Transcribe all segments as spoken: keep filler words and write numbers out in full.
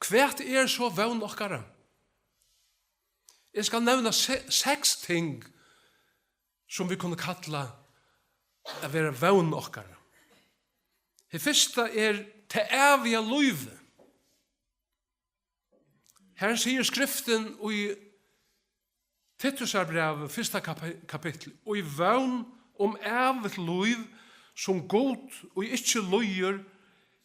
Hvat er so vón okkara? Eg skal nevna se-, seks ting, sum vit kunnu kalla at vera vón okkara. Tað fyrsta er tað æviga lívið. Her sigur Skriftin í Titusarbrævi, fyrsta kapi-, kapittul, í vón um ævigt lív, sum Gud, ið ikki líður,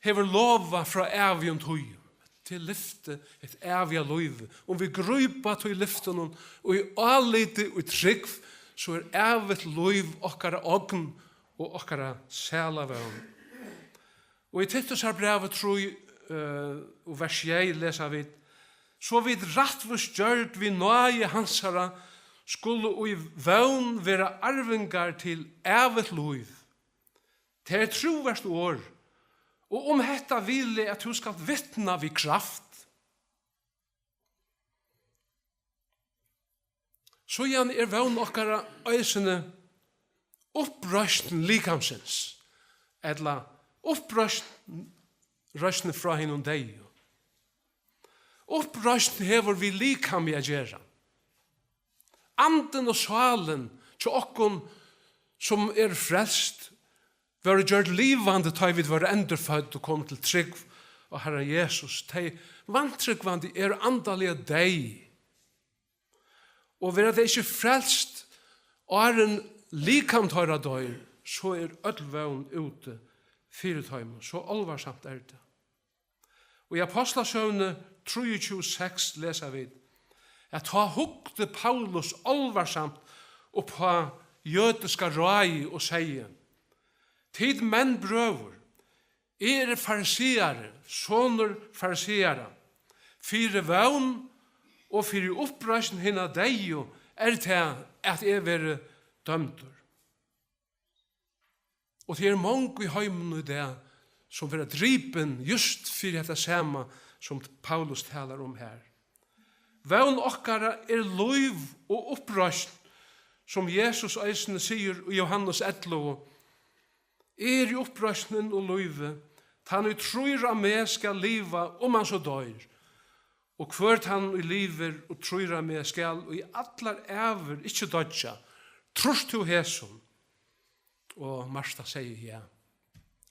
hevur lovað frá ævigum tíðum. Til lyfti, eitt æviga lív. Um vit grípa til lyftunum og í áliti og í trúgv, so er ævigt lív okkara ogn og okkara sælavón. Og í Titusarbrævi trý, eh, og vers sjey lesa vit: "So vit rættvísgjørd við náði hansara, skulu í vón vera arvingar til ævigt lív." Tað er trúvert orð, og um hetta vil eg, at tú skalt vitna við kraft. Síðan er vón okkara eisini uppreisn likamsins, ella uppreisn, reisn frá hinum deyðu. Uppreisn hevur við likami at gera. Andin og sálin hjá okkum, sum er frelst, vóru gjørd livandi, tá ið vit vóru endurfødd og komu til trúgv á Harran Jesus. Tey vantrúgvandi eru andaliga deyð. Og verða tey ikki frelst, áðrenn likam teirra doyr, so er øll vón úti fyri teimum. So álvarsamt er tað. Og í Apostlasøguni trýogtjúgu seks lesa vit, at tá hugdi Paulus álvarsamt upp á jødiska ráðið og segði: "Tit menn, brøður, eg eri fariseari, sonur fariseara. Fyri vón og fyri uppreisn hinna deyðu er tað, at eg verði dømdur." Og tað eru mong í heiminum í dag, sum verða dripin júst fyri hetta sama, sum Paulus talar um her. Vón okkara er lív og uppreisn, sum Jesus eisini sigur í Jóhannes ellivu: "Eg eri uppreisnin og lívið, tann ið trýr á meg skal liva, um hann so doyr. Og hvør tann, ið livir og trýr á meg, skal í allar ævir ikki doyggja. Trýrt tú hesum?" Og Marta segði: "Ja."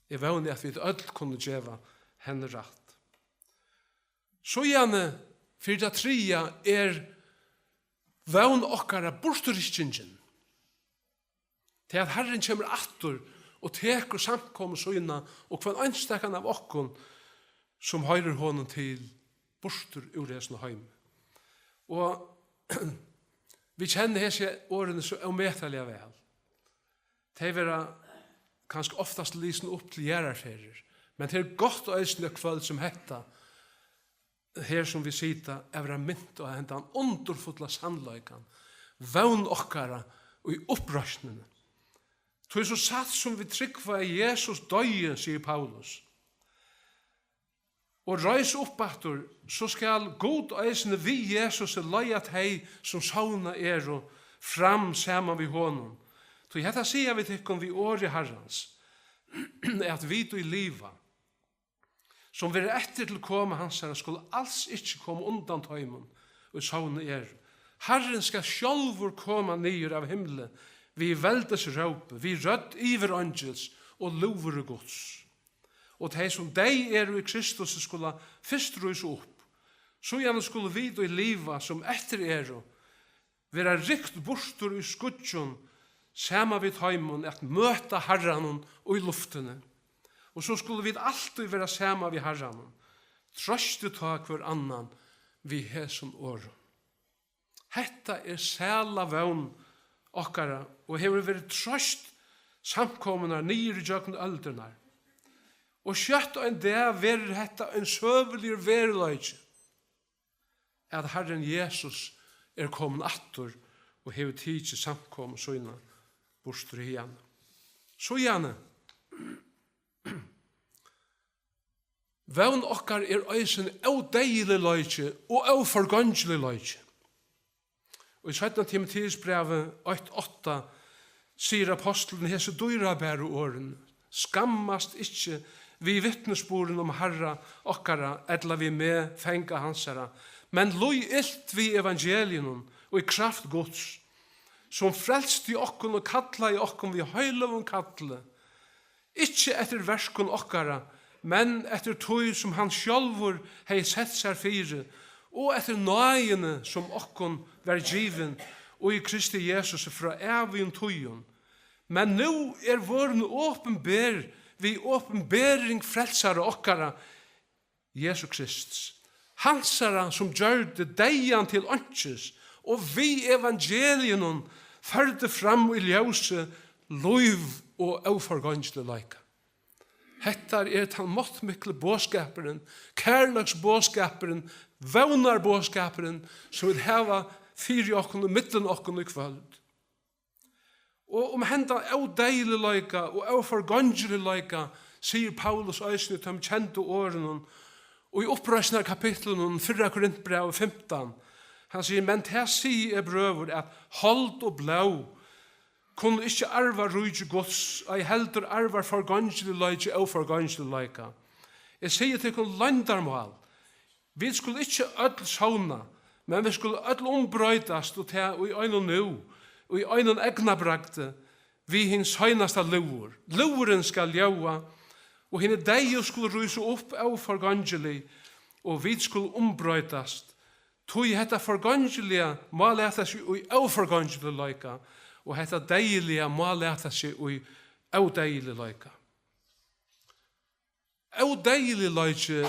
Eg vóni, at vit øll kunnu geva henni rætt. Síðani, fyri tað triðja, er vón okkara burturrykkingin. Tað, at Harrin kemur aftur og tekur samkomu sína og hvønn einstakan av okkum, sum hoyrir honum til, burtur úr hesum heimi. Og vit kenna hesi orðini so ómetaliga væl. Tey verða kanska oftast lisin upp til jarðarferðir, men tað er gott eisini eitt kvøld sum hetta, her sum vit sita, at vera mint á hendan undurfulla sannleikan, vón okkara í uppreisnini. Tí so satt sum vit trúgva, at Jesus doyði, sigur Paulus, og reis upp aftur, so skal Gud eisini við Jesusi leiða tey, sum sovnað eru, fram saman við honum. Tí hetta siga vit tykkum við orði Harrans, at vit, ið liva, sum verða eftir til komu hansara, skulu als ikki koma undan teimum, ið sovnað eru. Harrin skal sjálvur koma niður av himli við veldisrópi, við rødd yvireingils og lúðri Guds. Og tey, sum deyð eru í Kristusi, skulu fyrst rísa upp. Síðani skulu vit, ið liva, sum eftir eru, vera rykt burtur í skýggjum saman við teimum at møta Harranum í luftini. Og so skulu vit altíð vera saman við Harranum. Troystið tá hvør annan við hesum orðum. Hetta er sæla vón okkara og hevur verið troyst samkomunnar niður ígjøgnum øldirnar. Og skjótt ein dag verður hetta ein søguligur veruleiki, at Harrin Jesus er komin aftur og hevur tikið samkomu sína burtur hiðani. Síðani, vón okkara er eisini ódeyðiligleiki og óforgongiligleiki. Og í seinna Timoteusbrævi eitt átta sigur apostlurin hesi dýrabæru orðini: "Skammast ikki við vitnisburðin um Harra okkara, ella við meg, fanga hansara, men líð ilt við evangeliinum og í kraft Guds, sum frelsti okkum og kallaði okkum við heiløgum kalli, ikki eftir verkum okkara, men eftir tí, sum hann sjálvur hevði sett sær fyri, og eftir náðini, sum okkum var givin í Kristi Jesusi frá ævigum tíðum. Men nú er vorðin opinber við opinbering frelsara okkara, Jesu Krists, hansara, sum gjørdi deyðan til einkis og við evangeliinum førdi fram í ljósið lív og óforgongiligleika. Hetta er tann máttmikli boðskapurin, kærleiksboðskapurin, vónarboðskapurin, sum vit hava fyri okkum og millum okkum í kvøld. Og um hendan ódeyðiligleika og óforgongiligleika sigur Paulus eisini í teimum kendu orðunum í Uppreisnarkapitlinum, fyrra Korintbræv fimtan. Hann sigur: "Men tað sigi eg, brøður, at hold og blóð kunnu ikki arva ríki Guds, ei heldur arvar forgongiligleiki óforgongiligleika. Eg sigi tykkum loyndarmál: Vit skulu ikki øll sovna, men vit skulu øll umbroytast, og tað í einum nú, í einum eygnabragdi, við hin seinasta lúður. Lúðurin skal ljóða, og hini deyðu skulu rísa upp óforgongilig, og vit skulu umbroytast. Tí hetta forgongiliga má lata seg í óforgongiligleika, og hetta deyðiliga má lata seg í ódeyðiligleika." Ódeyðiligleiki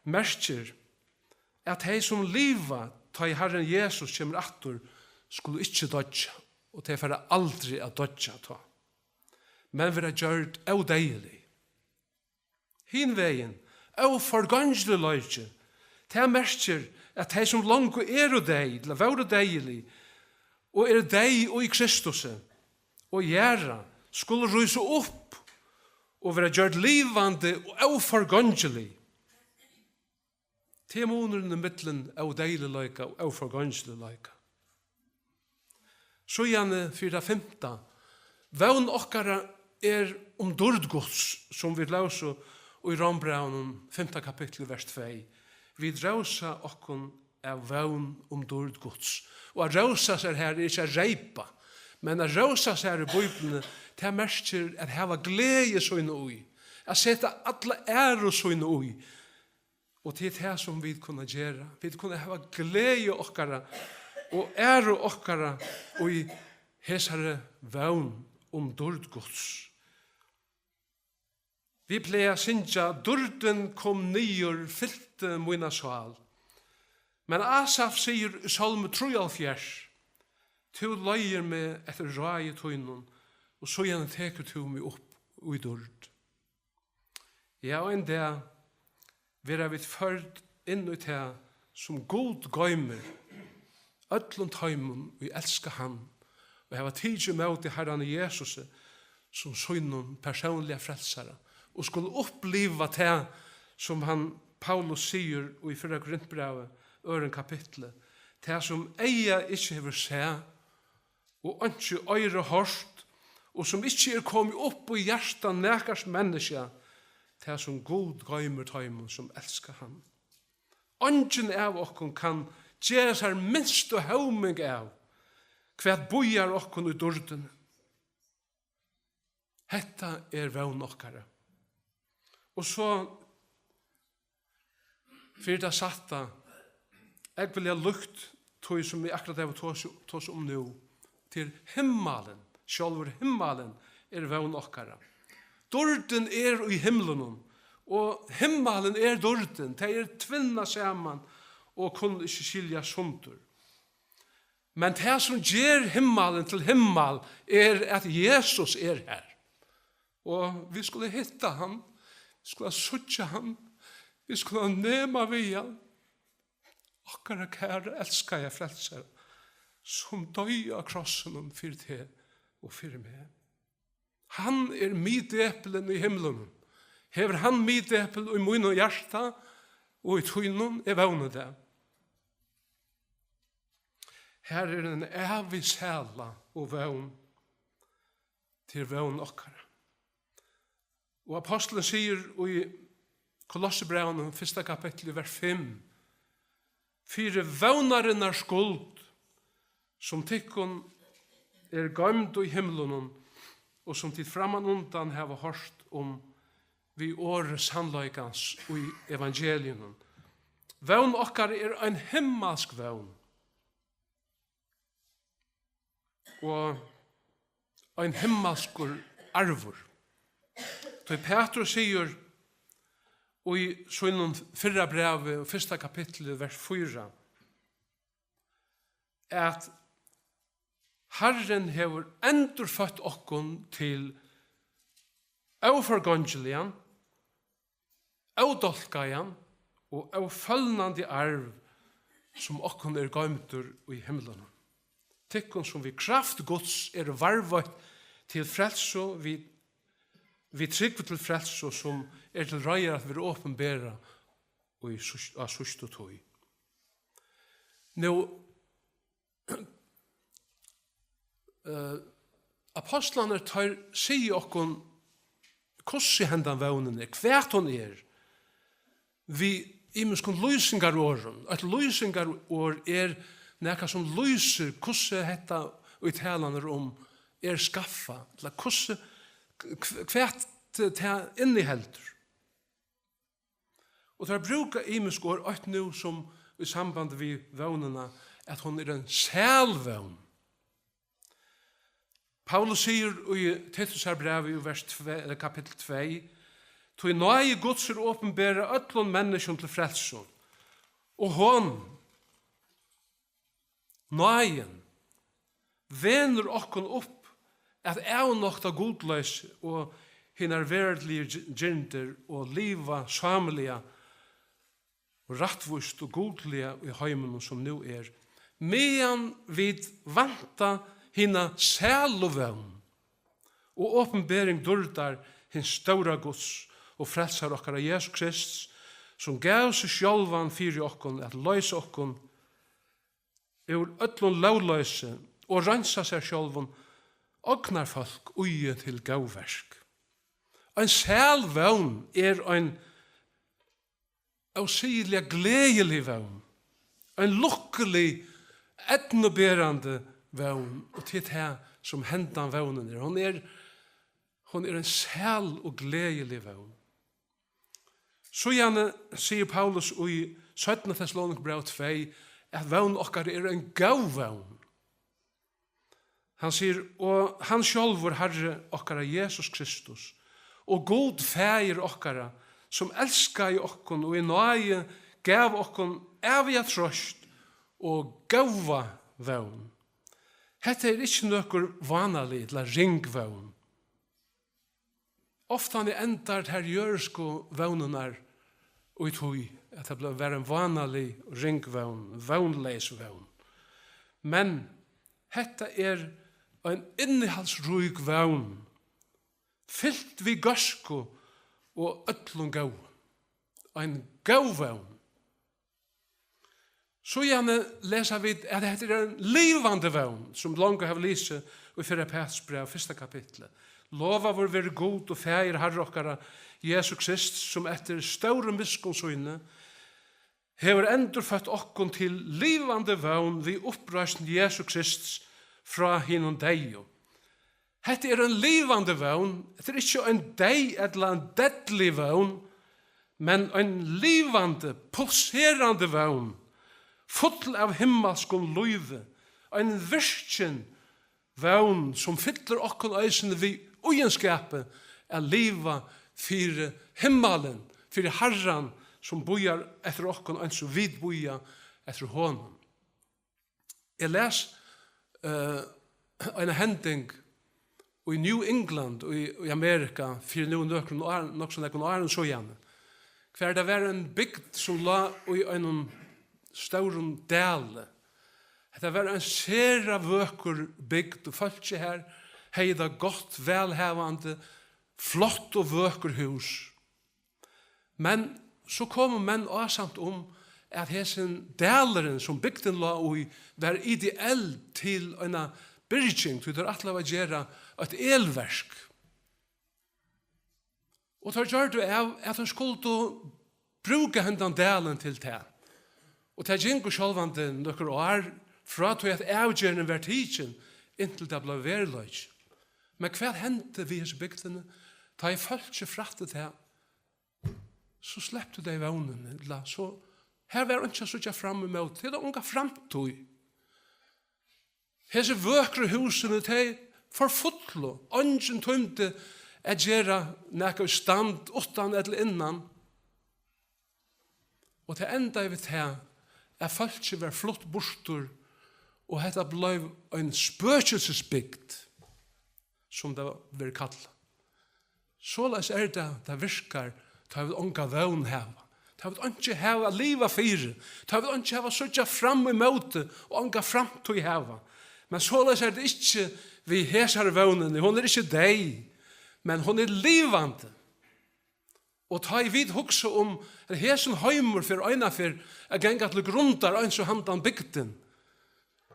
merkir, at tey, sum liva, tá ið Harrin Jesus kemur aftur, skulu ikki doyggja, og tey fara aldri at doyggja tá, men verða gjørd ódeyðilig. Hin vegin, óforgongiligleiki, tað merkir, at tey, sum longu eru deyð, ella vóru deyðilig, og eru deyð í Kristusi, og jarða, skulu rísa upp og verða gjørd livandi og óforgongilig. Tað er munurin ímillum ódeyðiligleika og óforgongiligleika. Síðani fyri tað fimta, vón okkara er um dýrd Guds, sum vit lósu í Rómbrævinum, fimta kapitli, vers tvey. Vit rósa okkum av vón um dýrd Guds. Og at rósa sær her er ikki at reypa, men at rósa sær í Bíbliuni, tað merkir at hava gleði sína í, at seta alla æru sína í. Og tað er tað, sum vit kunnu gera. Vit kunnu hava gleði okkara og æru okkara í hesari vón um dýrd Guds. Vit plaga at syngja: "Dýrdin kom niður, fylti mína sál." Men Asaf sigur í Sálmi trýoghálvfjerðs: "Tú leiðir meg eftir ráði tínum, og síðan tekur tú meg upp í dýrd." Ja, og ein dag verða vit førd inn í tað, sum Gud goymir øllum teimum, ið elska hann og hava tikið ímóti Harranum Jesusi sum sínum persónliga frelsara, og skulu uppliva tað, sum hann, Paulus, sigur í fyrra Korintbrævi, øðrum kapitli: "Tað, sum eyga ikki hevur sæð, og einki oyra hoyrt, og sum ikki er komið upp í hjarta nakars menniskja, tað, sum Gud goymir teimum, sum elska hann." Eingin av okkum kann gera sær minstu hóming av, hvat bíðar okkum í dýrdini. Hetta er vón okkara. Og so, fyri tað sætta, ógvuliga líkt tí, sum vit akkurát hava tosað, tosað um nú, til himmalin. Sjálvur himmalin er vón okkara. Dýrdin er í himlunum, og himmalin er dýrdin. Tey eru tvinnað saman og kunnu ikki skiljast sundur. Men tað, sum ger himmalin til himmal, er, at Jesus er har. Og vit skulu hitta hann, vit skulu síggja hann, vit skulu nema við hann. Okkara kæra, elskaða frelsara, sum doyði á krossinum fyri teg og fyri meg. Hann er miðdepilin í himlunum. Hevur hann miðdepil í mínum hjarta og í tínum? Eg vóni tað. Har er ein ævig sæla og vón. Tað er vón okkara. Og apostlen sigur í Kolossebrævinum, fyrsta kapittul, vers fimm: "Fyri vónarinnar skuld, sum tykkum er goymd í himlunum, og sum tit framanundan hava hoyrt um við orði sannleikans í evangeliinum." Vón okkara er ein himmalsk vón og ein himmalskur arvur. Tí Petrus sigur í sínum fyrra brævi, fyrsta kapitli, vers fýra, at Harrin hevur endurføtt okkum til óforgongiligan, ódálkaðan og ófølnandi arv, sum okkum er goymdur í himlunum. Tykkum, sum við kraft Guds eru varðveitt til frelsu, við, við trúgv til frelsu, sum er til reiðar at vera opinberað í síðst-, á síðstu tíð. Nú, eh, apostlarnir, teir siga okkum, hvussu hendan vónin er, hvat hon er, við ymiskum lýsingarorðum. Eitt lýsingarorð er nakað, sum lýsir, hvussu hetta, ið talan er um, er skaffað, ella hvussu, hv-, hvat tað inniheldur. Og teir brúka ymisk orð, eitt nú sum í sambandi við vónina, at hon er ein sæl vón. Paulus sigur í Titusarbrævi í vers tvey, ella kapittul tvey: "Tí náði Guds er opinberað øllum menniskjum til frelsu." Og hon, náðin, venur okkum upp at avnokta gudloysi og hinar veraldligu gi-, girndir og liva sámiliga og rættvíst og gudliga í heiminum, sum nú er, meðan vit vænta hina sælu vón og opinbering dýrdar hins stóra Guds og frelsara okkara, Jesu Krists, sum gav seg sjálvan fyri okkum at loysa okkum úr øllum lógloysi og reinsa sær sjálvum ognarfólk, íðið til góðverk. Ein sæl vón er ein ósigiliga gleðilig vón, ein lukkulig, eydnuberandi vón, og tað er tað, sum hendan vónin er. Hon er, hon er ein sæl og gleðilig vón. Síðani sigur Paulus í seinna Tessalonikabrævi tvey, at vón okkara er ein góð vón. Hann sigur: "Og hann sjálvur, Harri okkara Jesus Kristus, og Gud Faðir okkara, sum elskaði okkum og í náði gav okkum æviga trøst og góða vón." Hetta er ikki nøkur vánalig ella ring vón. Oftani endar tær jørðsku vónirnar í tí, at tað blívur ein vánalig ring vón, vónleys vón. Men hetta er ein innihaldsrík vón, fylt við góðsku og øllum góðum. Ein góð vón. Síðani lesa vit, at hetta er ein livandi vón, sum longu hava lisið í fyrra Pætursbræv, fyrsta kapitli. Lovaður veri Gud og Faðir Harra okkara, Jesu Krist, sum eftir stóru miskunn síni hevur endurføtt okkum til livandi vón við uppreisn Jesu Krist frá hinum deyðu. Hetta er ein livandi vón. Hetta er ikki ein deyð ella ein deyðlig vón, men ein livandi, pulserandi vón, full av himmalskum lívi, ein virkin vón, sum fyllir okkum eisini við íðinskapi at liva fyri himmalin, fyri Harran, sum bíðar eftir okkum, eins og vit bíða eftir honum. Eg las, eh, eina hending í New England í, í Amerika fyri nú nøkrum ár, nokk so nógvum árum síðani, hvar tað var ein bygd sum lá í einum stórum dali. Hetta var ein sera vøkur bygd, og fólkið har hevði tað gott, vælhavandi, flott og vøkur hús. Men so komu menn ásamt um, at hesin dalurin, sum bygdin lá í, var ideell til eina byrging, tí teir ætlaðu at gera eitt elverk. Og teir gjørdu av, at teir skuldu brúka hendan dalin til tað. Og tað gingu sjálvandi nøkur ár, frá tí at avgerðin var tikin, inntil tað bleiv veruleiki. Men hvat hendi við hesi bygdini? Tá ið fólkið frætti tað, so sleptu tey vónina, ella so, har var einki at síggja fram ímóti, tað er onga framtíð. Hesi vøkru húsini, tey forfullu, eingin tímdi at gera nakað í stand uttan ella innan. Og tað endaði við tað, at fólkið var flutt burtur, og hetta bleiv ein spøkilsisbygd, sum tað verður kallað. Soleiðis er tað, tað virkar, tá vit onga vón hava. Tá vit einki hava at liva fyri. Tá vit einki hava at síggja fram ímóti og onga framtíð hava. Men soleiðis er tað ikki við hesari vónini. Hon er ikki deyð, men hon er livandi. Og tá ið vit hugsa um, at hesin heimur fer einaferð at ganga til grundar eins og handan bygdin,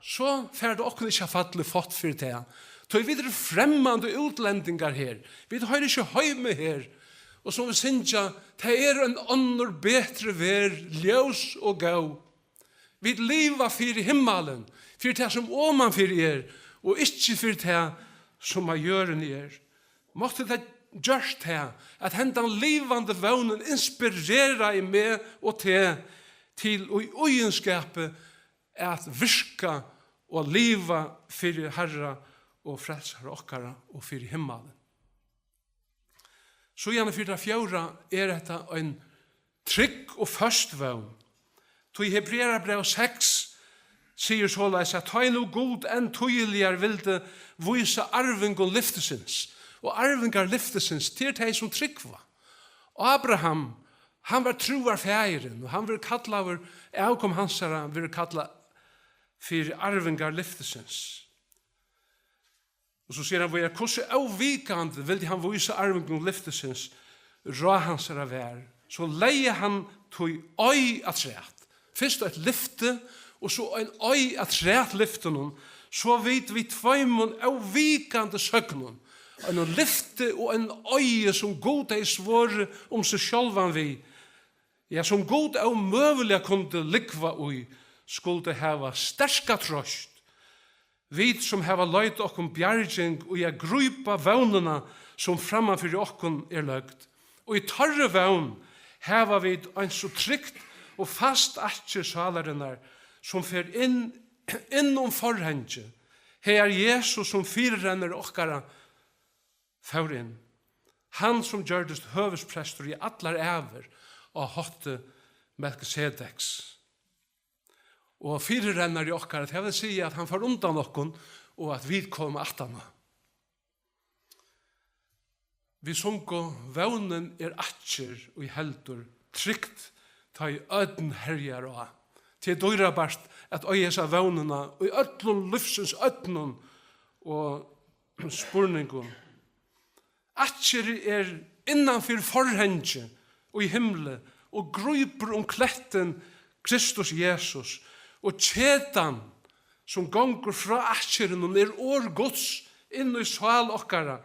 so fer tað okkum ikki at falla í fátt fyri tað. Tí vit eru fremmand og útlendingar her. Vit hoyra ikki heima her. Og sum vit syngja, tað er ein onnur betri verð, ljós og góð. Vit liva fyri himmalin, fyri tað sum omanfyri er, og ikki fyri tað sum á jørðini er. Mátti tað gjørt tað, at hendan livandi vónin inspireraði meg og teg til í íðinskapi at virka og liva fyri Harra og Frelsara okkara og fyri himmalin. Síðan fyri tað fjórða er hetta ein trygg og føst vón. Tí Hebrearabræv seks sigur soleiðis, at tá ið nú Gud enn týðiligari vildi vísa arvingum lyftisins, og arvingar lyftisins, tað er tey sum trúgva. Abraham, hann var trúarfaðirin, og hann verður kallaður, avkom hansara verður kallað fyri arvingar lyftisins. Og so sigur hann víðari, hvussu óvikandi vildi hann vísa arvingum lyftisins ráð hansara var, so legði hann tí eið afturat. Fyrst eitt lyfti, og so ein eið afturat lyftinum, so vit við tveimum óvikandi søgnum, einum lyfti og einum eiði, sum Gud hevði svorið um seg sjálvan við, ja, sum Gud ómøguliga kundi lúgva í, skuldu hava sterka trøst, vit, sum hava leitað okkum bjarging í at grípa vónina, sum framman fyri okkum er løgd. Og í teirri vón hava vit eins og trygt og fast akker sálarinnar, sum fer inn, inn um forhangið, hagar Jesus, sum fyrirrennari okkara, fór inn. Hann, sum gjørdist høvuðsprestur í allar ævir á hátti Melkisedeks. Og fyrirrennari okkara, tað vil siga, at hann fór undan okkum, og at vit koma aftan á. Vit sungu, vónin er akker, ið heldur trygt, tá ið ódn herjar á. Tað er dýrabært at eiga hesa vónina í øllum lívsins ódnum og spurningum. Akkerið er innan fyri forhangið í himli og grípur um klettin Kristus Jesus, og ketan, sum gongur frá akkerinum, er orð Guds inn í sál okkara.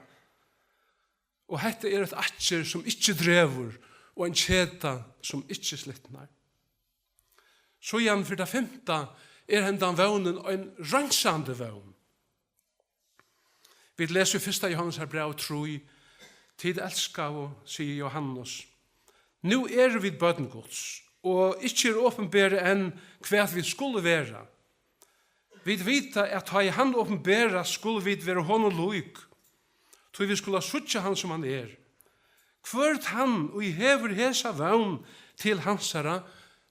Og hetta er eitt akker, sum ikki dregur, og ein keta, sum ikki slitnar. Síðan fyri tað fimta er hendan vónin ein reinsandi vón. Vit lesa í fyrsta Jóhannesar bræv trý, tit elskaðu, sigur Jóhannes, nú eru vit børn Guds, og ikki er opinberað enn, hvat vit skulu vera. Vit vita, at tá ið hann opinberast, skulu vit vera honum lík, tí vit skula síggja hann, sum hann er. Hvør tann, ið hevur hesa vón til hansara,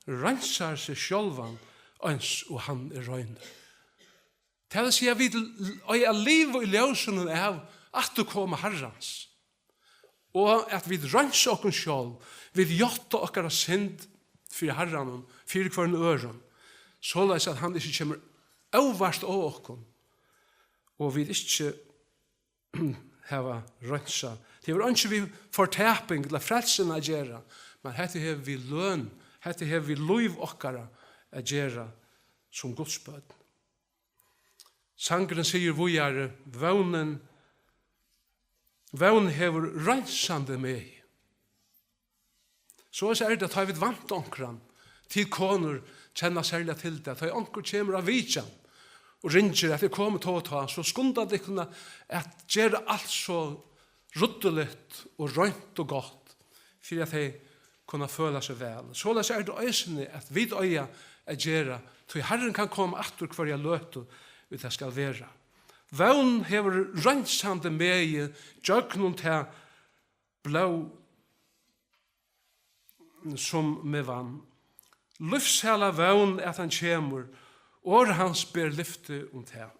reinsar seg sjálvan, eins og hann er reinur. Tað vil siga, vit l-, eiga at liva í ljósinum av afturkomu Harrans. Og at vit reinsa okkum sjálv, vit játta okkara synd fyri Harranum, fyri hvørjum øðrum, soleiðis at hann ikki kemur óvart á okkum, og vit ikki hava reinsað. Tað hevur einki við fortaping ella frelsin at gera, men hetta hevur við løn, hetta hevur við lív okkara at gera sum Guds børn. Sangurin sigur víðari, vónin, vón hevur reinsandi megi. Soleiðis er tað, tá vit vænta onkran. Tit konur kenna serliga til tað. Tá onkur kemur á vitjan og ringir, at eg komi tá og tá, so skunda tykkum at gera alt so ruddiligt og reint og gott, fyri at tey kunna føla seg væl. Soleiðis er tað eisini, at vit eiga at gera, tí Harrin kann koma aftur hvørja løtu, ið tað skal vera. Vón hevur reinsandi megi gjøgnum tað blóð, sum meg vann. Lívssæla vón, at hann kemur, orð hans ber lyfti um tað.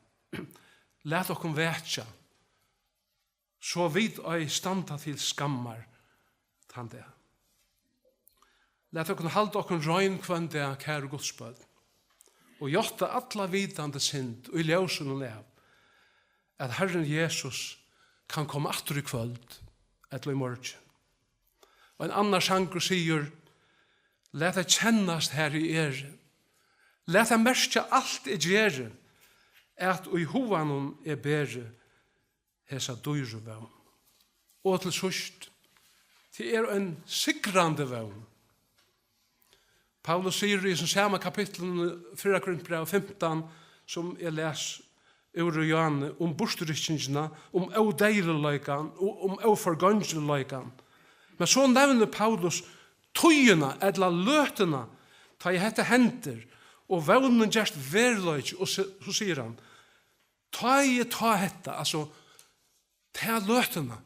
Lat okkum vekja, so vit ei standa til skammar tann dag. Lat okkum halda okkum rein hvønn dag, kæru Guds børn, og játta alla vitandi synd í ljósinum av, at Harrin Jesus kann koma aftur í kvøld ella í morgin. Og ein annar sangur sigur: Lat tað kennast, har eg eri. Lat tað merkja alt eg geri, at í huganum eg beri hesa dýru vón. Og til síðst, tað er ein sigrandi vón. Paulus sigur í hesum sama kapitlinum, fyrra Korintbræv fimtan, sum eg las úr í áðni, um burturrykkingina, um ódeyðiligleikan og um óforgongiligleikan. Men so nevnir Paulus tíðina ella løtuna, tá ið hetta hendir, og vónin gerst veruleiki, og so, so sigur hann: Tá eg tá hetta, altso, ta løtuna,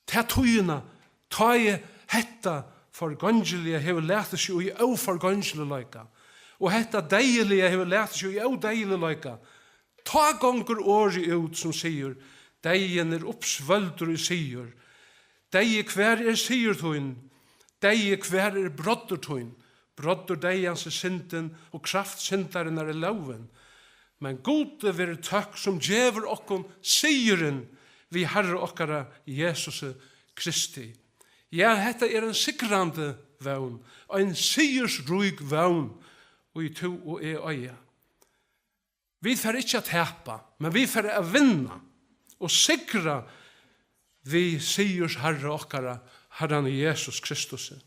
ta tíðina, tá eg hetta forgongiliga hevur latið seg í óforgongiligleika, og hetta deyðiliga hevur latið seg í ódeyðiligleika, tá gongur orðið út, sum sigur: Deyðin er uppsvølgdur í sigur. Deyði, hvar er sigur tín? Deyði, hvar er broddur tín? Broddur deyðans er syndin, og kraft syndarinnar er lógin. Men Gudi verður tøkk, sum gevur okkum sigurin við Harra okkara Jesusi Kristi. Ja, hetta er ein sigrandi vón, ein sigursrík vón, ið tú og eg eiga. Vit fara ikki at tapa, men vit fara at vinna og sigra við sigurs Harra okkara, Harran Jesus Kristusi.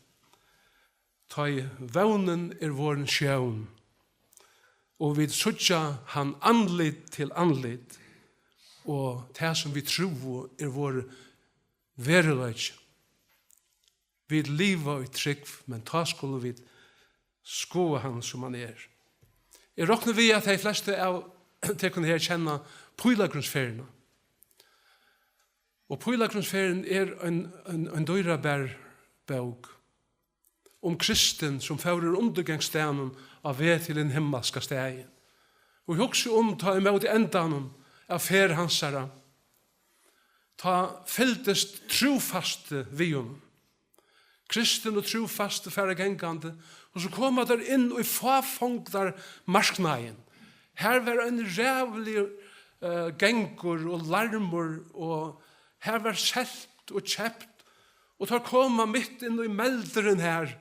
Tá ið vónin er vorðin sjón, og vit síggja hann andlit til andlit, og tað, sum vit trúðu, er vorðið veruleiki. Vit liva í trúgv, men tá skulu vit skoða hann, sum hann er. Eg rokni við, at tey flestu av tykkum her kenna Pílagrímsferðina. Og Pílagrímsferðin er ein, ein, ein dýrabar bók um Kristin, sum fór úr undirgangsstaðnum á veg til hin himmalska staðin. Og hugsið um, tá ímóti endanum av ferð hansara, tá fylgdist trúfasti við honum. Kristin og trúfasti fara gangandi, og so koma teir inn í fáfongdarmarknaðin. Har var ein ræðuligur, eh, gangur og larmur, og har var selt og keypt, og teir koma mitt inn í meldurin har.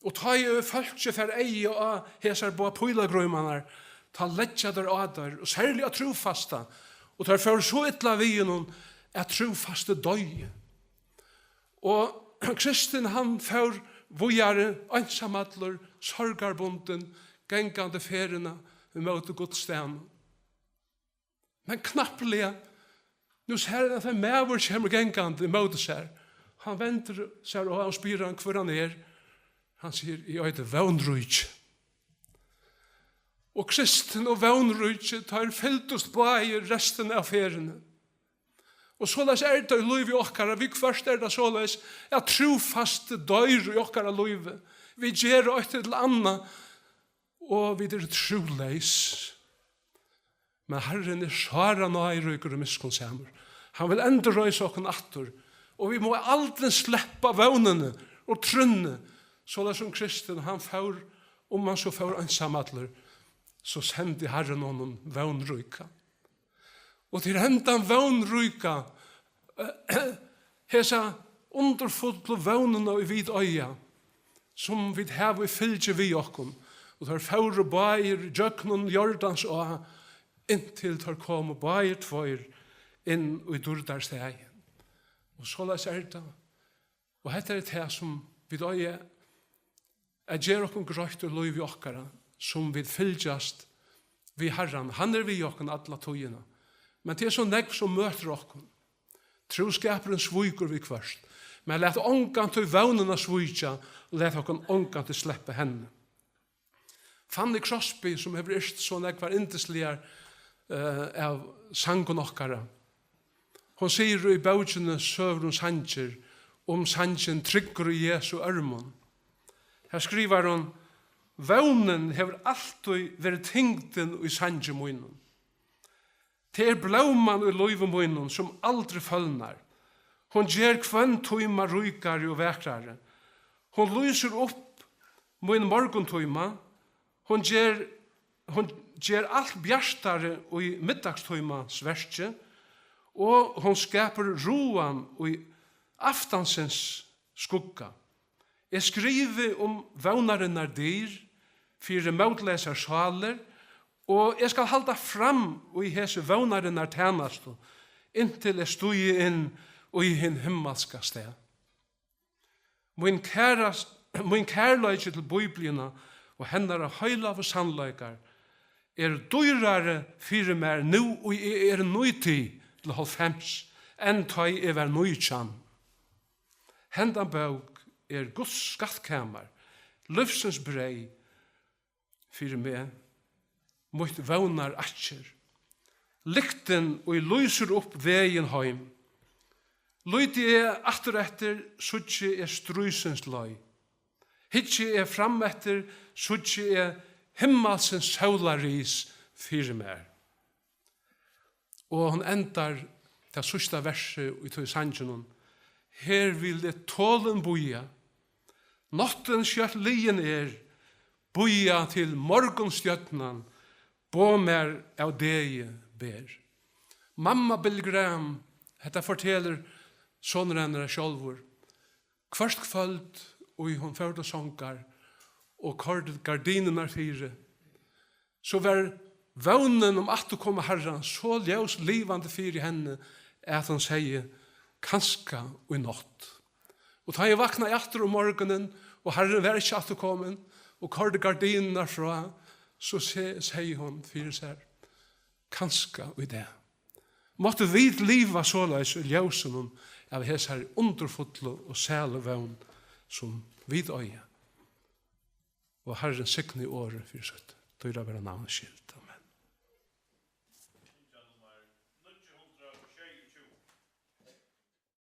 Og tá ið fólkið fær eyga á hesar báðar pílagrímarnar, tá leggja teir á teir, og serliga á trúfasta, og teir fóru so illa við honum, at trúfasti doyði. Og Kristin, hann fór víðari, einsamallur, sorgarbundin, gangandi ferðina ímóti Guds staðnum. Men knappliga, nú sær hann, at ein maður kemur gangandi ímóti sær. Hann vendir sær og hann spyr hann, hvør hann er. Hann sigur: Eg eiti Vónríki. Og Kristin og Vónríki, teir fylgdust báðir restina av ferðini. Og soleiðis er tað í lívi okkara. Viðhvørt er tað soleiðis, at trúfasti doyr í okkara lívi. Vit gera eitt ella annað, og vit eru trúleys. Men Harrin er sára náðiríkur og miskunnsamur. Hann vil endurreisa okkum aftur, og vit mugu aldrin sleppa vónini og trúnni, soleiðis sum Kristin, hann fór, um hann so fór einsamallur, so sendi Harrin honum Vónríka. Og til hendan Vónríka, hesa undurfullu vónina, ið vit eiga, sum vit hava í fylgi við okkum. Og teir fóru báðir gjøgnum Jordans á, inntil teir komu báðir tveir inn í dýrdarstaðin. Og soleiðis er tað. Og hetta er tað, sum Vit eiga at gera okkum greitt í lívi okkara, sum vit fylgjast við Harran. Hann er við okkum alla tíðina. Men tað er so nógv, sum møtir okkum. Trúskapurin svíkur viðhvørt. Men lat ongantíð vónina svíkja, og lat okkum ongantíð sleppa henni. Fanny Crosby, sum hevur yrkt so nógvar yndisligar, eh, av sangum okkara, hon sigur í bókini Søgur um sangir, um sangin Tryggur í Jesu ørmum. Her skrivar hon: Vónin hevur altíð verið tyngdin í sangi mínum. Tað er blóman í lívi mínum, sum aldri følnar. Hon ger hvønn tíma ríkari og vakrari. Hon lýsir upp mín morguntíma. Hon ger, hon ger alt bjartari í middagstímans verki, og hon skapar ráðan í aftansins skugga. Eg skrivi um vónarinnar dyr fyri mótleysar sálir, og eg skal halda fram í hesi vónarinnar tænastu, inntil eg stígi inn í hin himmalska stað. Mín kæra, mín kærleiki til Bíbliuna og hennara heilagu sannleikar er dýrari fyri mær, nú ið eg eri níti til hálvfems, enn tá ið eg var nítjan. Hendan bók er Guds skattkamar, lívsins breyð fyri meg, mítt vónarakker, lyktin, ið lýsir upp vegin heim. Líti eg aftur eftir, síggi eg stríðsins leið. Hyggi eg fram eftir, síggi eg himmalsins sólarris fyri mær. Og hon endar tað síðsta versið í tí sanginum: Her vil eg tolin bíða. Náttin skjótt liðin er, bíða til morgunstjørnan boð mær av degi ber. Mamma Billy Graham, hetta fortelur sonur hennara sjálvur. Hvørt kvøld, og hon fór til songar og koyrdi gardinurnar fyri, so var vónin um afturkomu Harrans so ljóslivandi fyri henni, at hon segði: Kanska í nátt. Og tá eg vaknaði aftur um morgunin, og Harrin var ikki afturkomin, og koyrdi gardinurnar frá, so se-, segði hon fyri sær: Kanska í dag. Máttu vit liva soleiðis í ljósinum av hesari undurfullu og sælu vón, sum vit eiga. Og Harrin signi orðið fyri sítt dýrabara navns skyld. Amen.